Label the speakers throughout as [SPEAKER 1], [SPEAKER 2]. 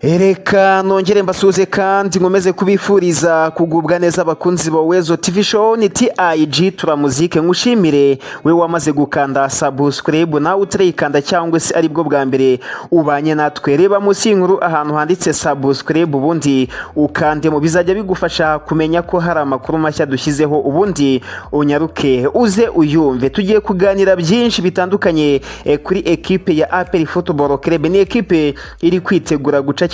[SPEAKER 1] Reka nongere mbasuhuze kandi nkomeze kubifuriza kugubwa neza, abakunzi ba Wezo TV Show. Ni TIG Turamuzike. Nkushimire we wamaze gukanda subscribe, nawe utarayikanda cyangwa se aribwo bwa mbere ubanye natwe. Reba munsi y'inkuru ahantu handitse subscribe, ubundi ukandemo. Bizajya bigufasha kumenya ko hari amakuru mashya dushyizeho, ubundi unyaruke uze uyumve. Tugiye kuganira byinshi bitandukanye kuri ekipe ya APR Football Club. Ni ekipe iri kwitegura gucakirana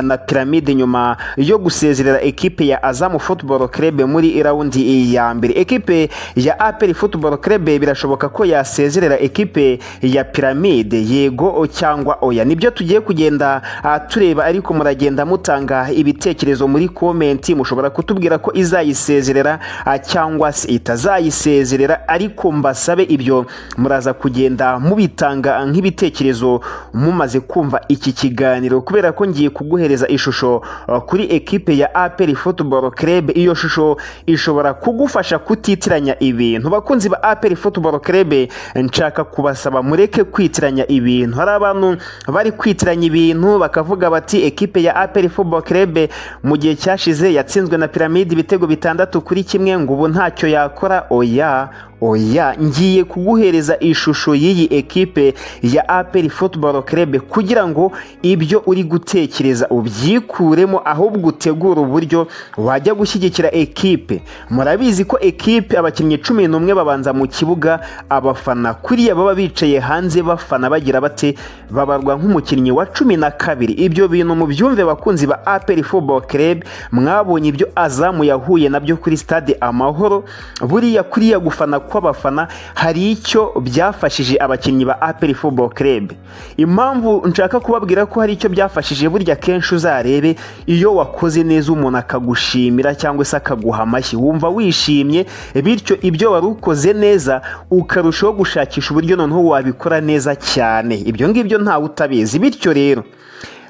[SPEAKER 1] na Pyramide nyuma yo gusezerera ekipe ya Azam Football Club muri raundi ya mbere. Ekipe ya APR Football Club birashoboka ko yasezerera ekipe ya Pyramide, yego cyangwa oya? Nibyo tugiye kugenda tureba, ariko muragenda mutanga ibitekerezo muri comment. Mushobora kutubwira ko izayisezerera cyangwa se itazayisezerera, ariko mbasabe ibyo muraza kugenda mubitanga nk'ibitekerezo mumaze kumva iki kiganiro, kubera ko ngiye kuguhereza ishusho kuri ekipe ya APR Football Club. Iyo shusho ishobora kugufasha kutitiranya ibintu. Bakunzi ba APR Football Club, nshaka kubasaba mureke kwitiranya ibintu. Hari abantu bari kwitiranya ibintu, bakavuga bati ekipe ya APR Football Club mu gihe cyashize yatsinzwe na Pyramide ibitego 6-1, ngo ubu ntacyo yakora. Oya, oya, ngiye kuguhereza ishusho y'iyi ekipe ya APR Football Club kugira ngo ibyo uri gutekereza ubyikuremo, ahubwo utegure uburyo wajya gushyigikira ekipe. Murabizi ko ekipe abakinnyi 11 babanza mu kibuga, abafana kuriya baba bicaye hanze bafana bagira bate, babarwa nk'umukinnyi wa 12. Ibyo bintu mubyumve, bakunzi ba APR Football Club. Mwabonye ibyo Azam yahuye nabyo kuri Stade Amahoro. Buriya kuriya gufana kw'abafana hari icyo byafashije abakinnyi ba APR Football Club. Impamvu nshaka kubabwira ko hari icyo byafashije, burya kenshi uzarebe iyo wakoze neza umuntu akagushimira cyangwa se akaguha amashyi, wumva wishimye, bityo ibyo wari ukoze neza ukarushaho gushakisha uburyo noneho wabikora neza cyane. Ibyo ngibyo ntawe utabizi. Bityo rero,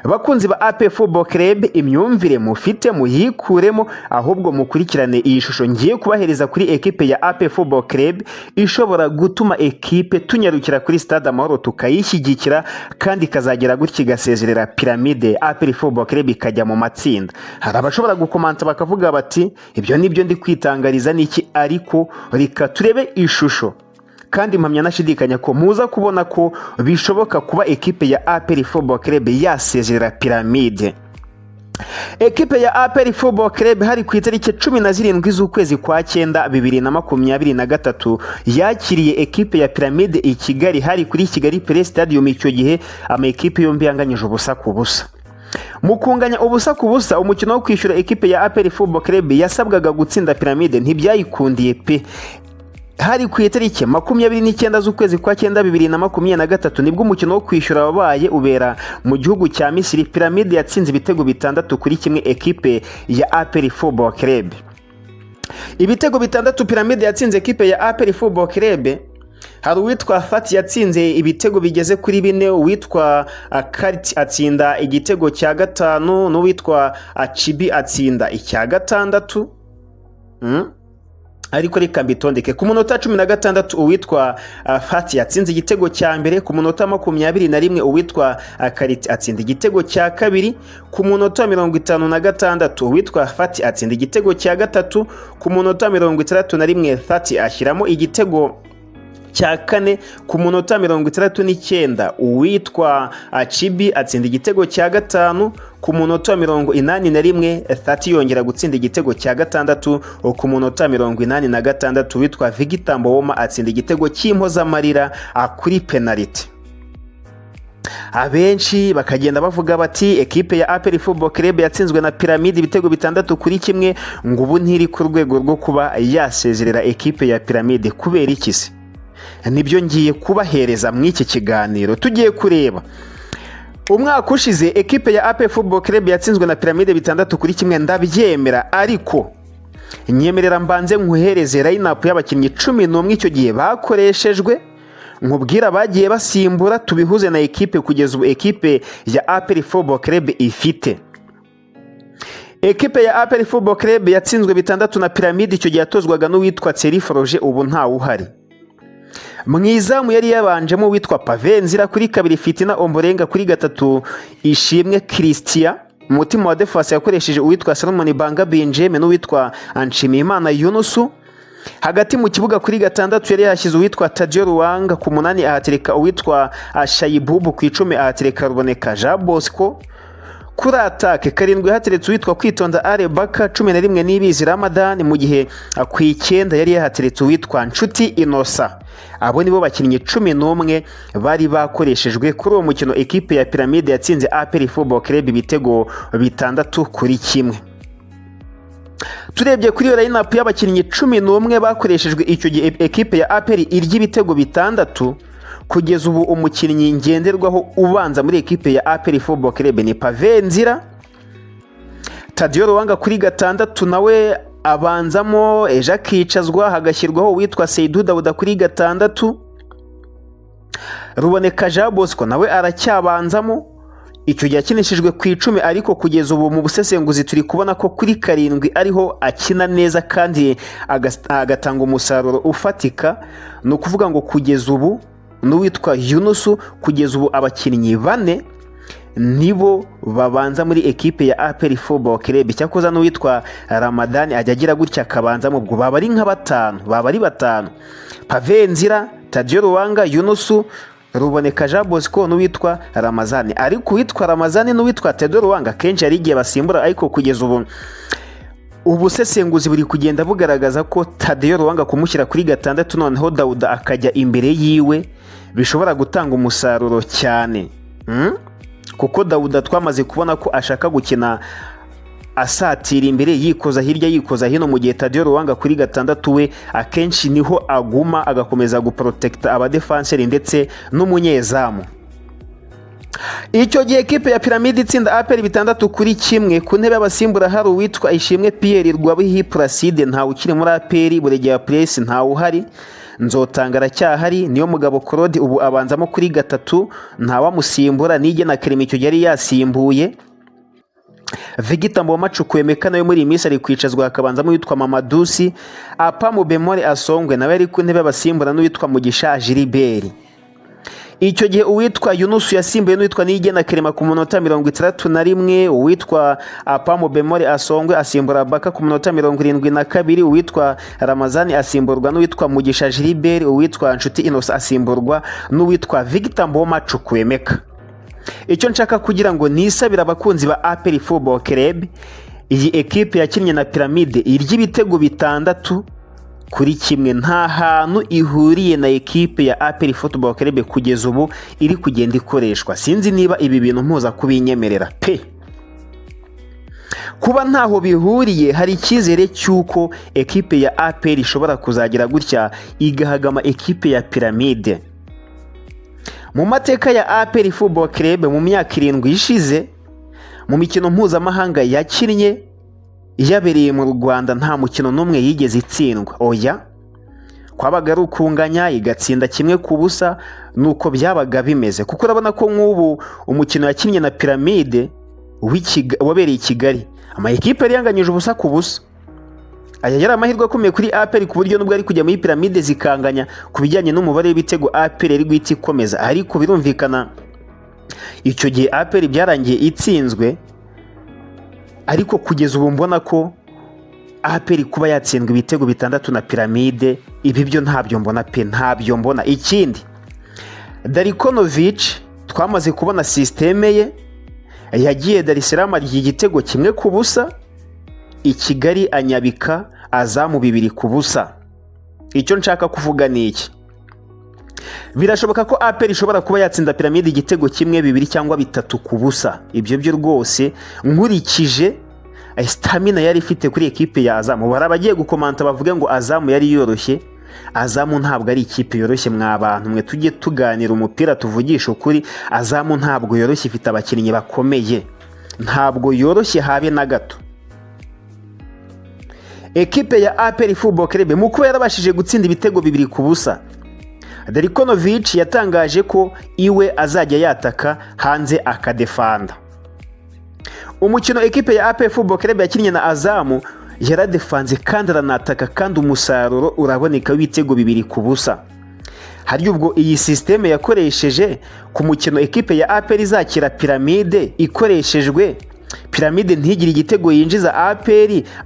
[SPEAKER 1] bakunzi ba APR Football Club, imyumvire mufite muyikuremo, ahubwo mukurikirane iyi shusho ngiye kubahereza kuri ekipe ya APR Football Club, ishobora gutuma ekipe tunyarukira kuri Stade Amahoro tukayishyigikira, kandi ikazagera gutya igasezerera Pyramide, APR Football Club ikajya mu matsinda. Hari abashobora gukomanta bakavuga bati ibyo nibyo ndi kwitangariza niki, ariko reka turebe ishusho, kandi mpamya nashidikanya ko muza kubona ko bishoboka kuba ekipe ya APR Football Club yasezerera Pyramide. Ekipe ya APR Football Club hari ku itariki 17 z'ukwezi kwa cyenda 2023 yakiriye ekipe ya Pyramide i Kigali, hari kuri Kigali Pele Stadium. Icyo gihe ama ekipe yombi yanganyije 0-0. Mu kunganya 0-0 umukino wo kwishyura, ekipe ya APR Football Club yasabwaga gutsinda Pyramide, ntibyayikundiye pe. Hari ku itariki 29 z'ukwezi kwa cyenda 2023 nibwo umukino wo kwishyura wabaye, ubera mu gihugu cya Misiri. Pyramide yatsinze ibitego 6-1 ekipe ya APR Football Club. Ibitego 6 Pyramide yatsinze ekipe ya APR Football Club, hari uwitwa Fati yatsinze ibitego bigeze kuri 4, uwitwa Kariti atsinda igitego cya gatanu, n'uwitwa Chibi atsinda icya gatandatu. Ariko reka mbitondeke. Ku munota 16 uwitwa Fati yatsinze igitego cya mbere, ku munota 21 uwitwa Kariti atsinda igitego cya kabiri, ku munota 56 uwitwa Fati atsinda igitego cya gatatu, ku munota 61 Fati ashyiramo igitego cya kane, ku munota 69 uwitwa Chibi atsinda igitego cya gatanu, ku munota 81 Thati yongera gutsinda igitego cya gatandatu, ku munota 86 uwitwa Victor Mbaoma atsinda igitego cy'impozamarira kuri penaliti. Abenshi bakagenda bavuga bati ekipe ya APR Football Club yatsinzwe na Pyramide ibitego 6-1, ngo ubu ntiri ku rwego rwo kuba yasezerera ekipe ya Pyramide. Kubera iki se? Nibyo ngiye kubahereza mu iki kiganiro. Tugiye kureba umwaka ushize ekipe ya APR Football Club yatsinzwe na Pyramide 6-1, ndabyemera, ariko nyemerera mbanze nkuhereze line-up y'abakinnyi 11 icyo gihe bakoreshejwe, nkubwira bagiye basimbura, tubihuze na ekipe kugeza ubu ekipe ya APR Football Club ifite. Ekipe ya APR Football Club yatsinzwe 6 na Pyramide icyo gihe yatozwaga n'uwitwa Thierry Froger, ubu ntawe uhari. Mu izamu yari yabanjemo uwitwa Pavenzira, kuri kabiri Fitina Omborenga, kuri gatatu Ishimwe Christian. Mu mutima wa défense yakoresheje uwitwa Salomon Banga Benjamin n'uwitwa Nshimiyimana Yunusu. Hagati mu kibuga, kuri gatandatu yari yashyize uwitwa Tadio Ruwanga, ku 8 ahatereka uwitwa Shayibubu, ku 10 ahatereka Ruboneka Jean Bosco. Kuri attaque, 7 hateretse uwitwa Kwitonda Are Baka, 11 Nibizi Ramadani, mu gihe ku 9 yari yahateretse uwitwa Nshuti Innocent. Abo nibo bakinnyi 11 bari bakoreshejwe kuri uwo mukino ekipe ya Piramide yatsinze APR Football Club ibitego 6-1. Turebye kuri iyo line-up y'abakinnyi 11 bakoreshejwe icyo gihe ekipe ya APR irya ibitego 6, kugeza ubu umukinnyi ngenderwaho ubanza muri ekipe ya APR Football Club ni Pavenzira. Tadio Ruwanga kuri gatandatu nawe abanzamo, ejo akicazwa hagashyirwaho uwitwa Seydou Dawuda kuri gatandatu. Ruboneka Jean Bosco nawe aracyabanzamo, icyo gihe yakinishijwe ku 10, ariko kugeza ubu mu busesenguzi turi kubona ko kuri 7 ariho akina neza kandi agatanga umusaruro ufatika. Ni ukuvuga ngo kugeza ubu n'uwitwa Yunusu, kugeza ubu abakinnyi bane nibo babanza muri ekipe ya APR Football Club. Cyakoza n'uwitwa Ramadani ajya agira gutya akabanzamo, ubwo baba ari nka batanu, baba ari batanu: Pavenzira, Tadio Ruwanga, Yunusu, Ruboneka Jean Bosco n'uwitwa Ramazani. Ariko uwitwa Ramazani n'uwitwa Tadio Ruwanga kenshi hari igihe basimbura, ariko kugeza ubu ubusesenguzi buri kugenda bugaragaza ko Tadio Ruwanga kumushyira kuri gatandatu, noneho Dawuda akajya imbere yiwe, bishobora gutanga umusaruro cyane. Kuko Dawuda twamaze kubona ko ashaka gukina asatira imbere, yikoza hirya, yikoza hino, mu gihe Tadio Ruwanga kuri gatandatu we akenshi niho aguma, agakomeza guprotecta abadefanseri ndetse n'umunyezamu. Icyo gihe ekipe ya Piramide itsinda APR 6-1, ku ntebe y'abasimbura hari uwitwa Ishimwe Pierre, Rwabihi Placide ntawe ukiri muri APR, Buregeya Press ntawe uhari, Nzotanga aracyahari, niyo mugabo Claude ubu abanzamo kuri gatatu, ntawamusimbura, Niyigena Clement icyo gihe yari yasimbuye. Victor Mboma Chukwuemeka nawe muri iyi minsi ari kwicazwa, hakabanzamo uwitwa Mamadusi. Apamu Bemore Asongwe nawe ari ku ntebe y'abasimbura n'uwitwa Mugisha Gilbert. Icyo gihe uwitwa Yunusu yasimbuye n'uwitwa Niyigena Clement ku munota 61, uwitwa Apamu Bemore Asongwe asimbura Baka ku munota 72, uwitwa Ramazani asimburwa n'uwitwa Mugisha Gilbert, uwitwa Nshuti Innocent asimburwa n'uwitwa Victor Mboma Chukwuemeka. Icyo nshaka kugira ngo nisabire abakunzi ba APR Football Club: iyi ekipe yakinnye na Piramide irya ibitego 6-1 nta hantu ihuriye na ekipe ya APR Football Club kugeza ubu iri kugenda ikoreshwa. Sinzi niba ibi bintu mpuza kubinyemerera pe. Kuba ntaho bihuriye, hari icyizere cy'uko ekipe ya APR ishobora kuzagira gutya igahagama ekipe ya Piramide. Mu mateka ya APR Football Club mu myaka 7 ishize, mu mikino mpuzamahanga yakinnye yabereye mu Rwanda, nta mukino n'umwe yigeze itsindwa. Oya, kwabaga ari ukunganya, igatsinda 1-0, nuko byabaga bimeze. Kuko urabona ko nk'ubu umukino yakinnye na Piramide wabereye i Kigali, ama ekipe yari yanganyije 0-0. Aya yari amahirwe akomeye kuri APR, ku buryo nubwo ari kujya muri Piramide zikanganya, ku bijyanye n'umubare w'ibitego APR yari guhita ikomeza. Ariko birumvikana icyo gihe APR byarangiye itsinzwe. Ariko kugeza ubu mbona ko APR kuba yatsindwa ibitego 6 na Piramide, ibi byo ntabyo mbona pe, ntabyo mbona. Ikindi, Darko Novic twamaze kubona système ye. Yagiye Dar es Salaam arya igitego 1-0, i Kigali anyabika Azamu 2-0. Icyo nshaka kuvuga ni iki: birashoboka ko APR ishobora kuba yatsinda Piramide igitego 1, 2 cyangwa 3-0. Ibyo byo rwose, nkurikije stamina yari ifite kuri ekipe ya Azamu. Hari abagiye gukomanta bavuge ngo Azamu yari yoroshye. Azamu ntabwo ari ikipe yoroshye mwa bantu mwe, tujye tuganira umupira, tuvugishe ukuri. Azamu ntabwo yoroshye, ifite abakinnyi bakomeye, ntabwo yoroshye habe na gato. Ekipe ya APR Football Club mu kuba yarabashije gutsinda ibitego 2-0, Darko Novic yatangaje ko iwe azajya yataka hanze akadefanda. Umukino ekipe ya APR Football Club yakinnye na Azamu, yaradefanze kandi aranataka, kandi umusaruro uraboneka w'ibitego 2-0. Hari ubwo iyi système yakoresheje ku mukino ekipe ya APR izakira Pyramide ikoreshejwe, Pyramide ntigire igitego yinjiza,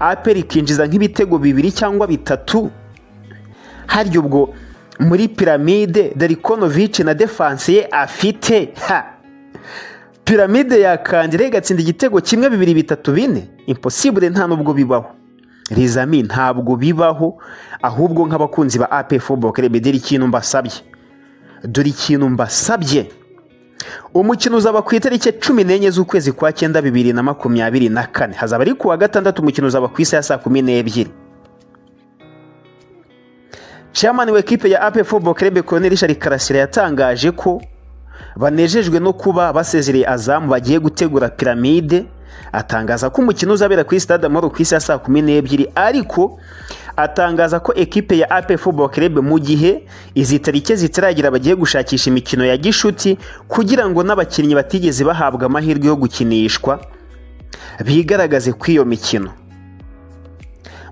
[SPEAKER 1] APR ikinjiza nk'ibitego bibiri cyangwa bitatu. Hari ubwo muri Pyramide, Darko Nović na défense ye afite, ha Pyramide yakandira igatsinda igitego kimwe, bibiri, bitatu, bine? Impossible, nta nubwo bibaho, les amis, ntabwo bibaho. Ahubwo nk'abakunzi ba APR Football Club, dore ikintu mbasabye, dore ikintu mbasabye. Umukino uzaba ku itariki 14 z'ukwezi kwa cyenda 2024, hazaba ari kuwa gatandatu. Umukino uzaba ku isaha ya saa 12. Chairman wa ekipe ya APR Football Club, Colonel Richard Karasira, yatangaje ko banejejwe no kuba basezereye Azam, bagiye gutegura Pyramide. Atangaza ko umukino uzabera kuri Stade Amahoro ku isaha ya saa 12, ariko atangaza ko ekipe ya APR Football Club, mu gihe izi tariki zitaragira, bagiye gushakisha imikino ya gishuti kugira ngo n'abakinnyi batigeze bahabwa amahirwe yo gukinishwa bigaragaze kuri iyo mikino.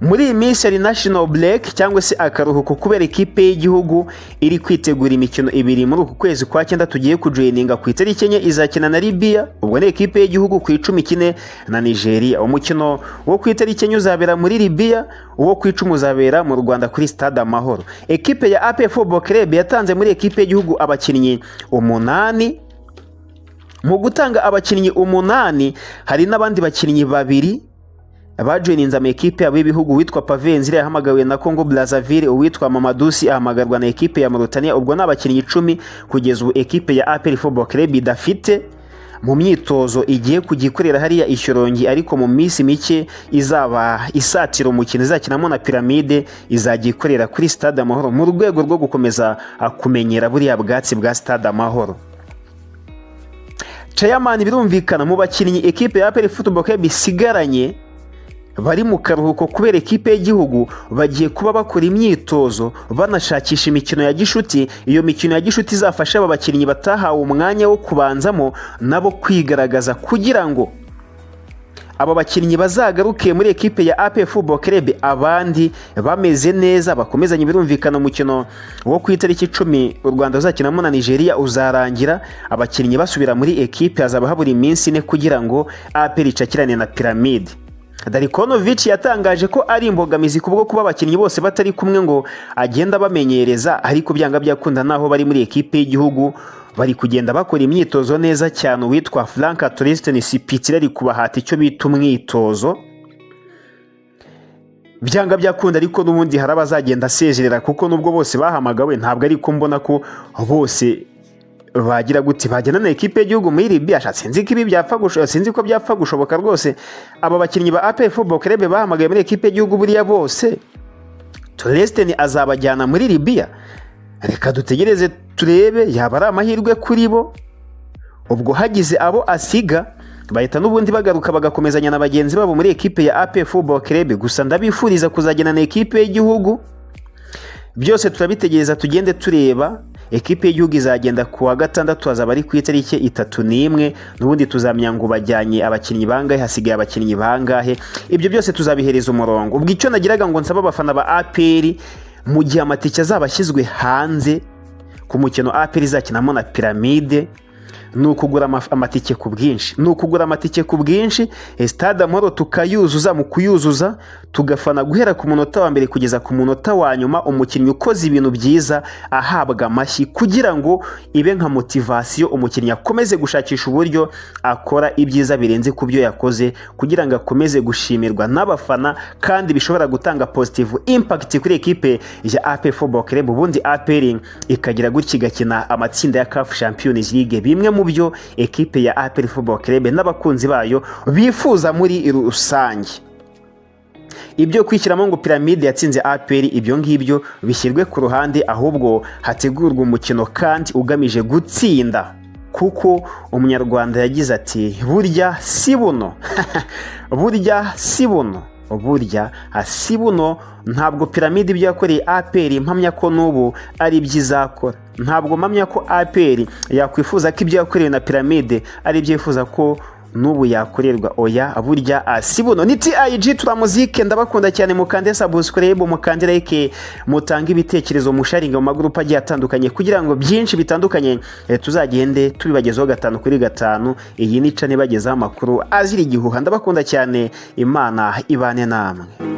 [SPEAKER 1] Muri iyi minsi hari national break cyangwa se akaruhuko, kubera ikipe y'igihugu iri kwitegura imikino ibiri muri uku kwezi kwa cyenda tugiye kujoininga. Ku itariki 4 izakina na Libya, ubwo ni ekipe y'igihugu, ku 10 ikine na Nigeria. Umukino wo ku itariki 4 uzabera muri Libya, uwo ku 10 uzabera mu Rwanda kuri Stade Amahoro. Ekipe ya APR Football Club yatanze muri ekipe y'igihugu abakinnyi umunani. Mu gutanga abakinnyi umunani, hari n'abandi bakinnyi babiri bajoininze amakipe yabo y'ibihugu. Uwitwa Pavenzire yahamagawe na Congo Brazzaville, uwitwa Mamadusi ahamagarwa na ekipe ya Mauritania. Ubwo ni abakinnyi 10 kugeza ubu ekipe ya APR Football Club idafite mu myitozo igiye kujya ikorera hariya Ishyorongi, ariko mu minsi mike izaba isatira umukino izakinamo na Pyramide, izajya ikorera kuri Stade Amahoro mu rwego rwo gukomeza kumenyera buriya bwatsi bwa Stade Amahoro. Chairman, birumvikana, mu bakinnyi ekipe ya APR Football Club isigaranye bari mu karuhuko kubera ekipe y'igihugu, bagiye kuba bakora imyitozo banashakisha imikino ya gishuti. Iyo mikino ya gishuti izafasha aba bakinnyi batahawe umwanya wo kubanzamo nabo kwigaragaza, kugira ngo aba bakinnyi bazagaruke muri ekipe ya APR Football Club abandi bameze neza, bakomezanye. Birumvikana, umukino wo ku itariki 10 u Rwanda ruzakinamo na Nigeria uzarangira abakinnyi basubira muri ekipe, hazaba habura iminsi 4 kugira ngo APR icakirane na Pyramide. Darko Nović yatangaje ko ari imbogamizi kubwo kuba abakinnyi bose batari kumwe ngo agenda bamenyereza, ariko byanga byakunda naho bari muri ekipe y'igihugu bari kugenda bakora imyitozo neza cyane. Uwitwa Frank Torsten Spittler ari kubahata icyo bita umwitozo. Byanga byakunda ariko n'ubundi hari abazagenda asezerera, kuko nubwo bose bahamagawe, ntabwo ariko mbona ko bose bagira gute bagenda na ekipe y'igihugu muri Libya. Sinzi ko byapfa gushoboka rwose. Aba bakinnyi ba APR Football Club bahamagaye muri ekipe y'igihugu, buriya bose Torsten azabajyana muri Libya? Reka dutegereze turebe, yaba ari amahirwe kuri bo. Ubwo hagize abo asiga, bahita n'ubundi bagaruka bagakomezanya na bagenzi babo muri ekipe ya APR Football Club. Gusa ndabifuriza kuzagenda na ekipe y'igihugu. Byose turabitegereza, tugende tureba. Ekipe y'igihugu izagenda ku wa gatandatu, hazaba ari ku itariki 31. N'ubundi tuzamenya ngo bajyanye abakinnyi bangahe, hasigaye abakinnyi bangahe, ibyo byose tuzabihereza umurongo. Ubwo icyo nagiraga ngo nsaba abafana ba APR, mu gihe amatike azaba ashyizwe hanze ku mukino APR izakinamo na Pyramide, ni ukugura amatike ku bwinshi, ni ukugura amatike ku bwinshi, Stade Amahoro tukayuzuza. Mu kuyuzuza, tugafana guhera ku munota wa mbere kugeza ku munota wa nyuma, umukinnyi ukoze ibintu byiza ahabwa amashyi, kugira ngo ibe nka motivation, umukinnyi akomeze gushakisha uburyo akora ibyiza birenze ku byo yakoze, kugira ngo akomeze gushimirwa n'abafana, kandi bishobora gutanga positive impact kuri ekipe ya APR Football Club. Ubundi APR ikagira gutya igakina amatsinda ya CAF Champions League, bimwe mu byo ekipe ya APR Football Club n'abakunzi bayo bifuza muri rusange. Ibyo kwishyiramo ngo Pyramide yatsinze APR, ibyo ngibyo bishyirwe ku ruhande, ahubwo hategurwa umukino kandi ugamije gutsinda, kuko Umunyarwanda yagize ati: "Burya si buno, burya si buno, burya si buno." Ntabwo Pyramide ibyo yakoreye APR mpamya ko n'ubu ari byo izakora. Ntabwo mpamya ko APR yakwifuza ko ibyo yakorewe na Pyramide ari byo yifuza ko n'ubu yakorerwa. Oya, burya si buno. Ni TIG Turamuzike, ndabakunda cyane. Mukande subscribe, mukande like, mutange ibitekerezo, musharinga mu magurupe agiye atandukanye kugira ngo byinshi bitandukanye tuzagende tubibagezaho gatanu kuri gatanu. Iyi ni channel ibagezaho amakuru azira igihuha. Ndabakunda cyane, Imana ibane namwe.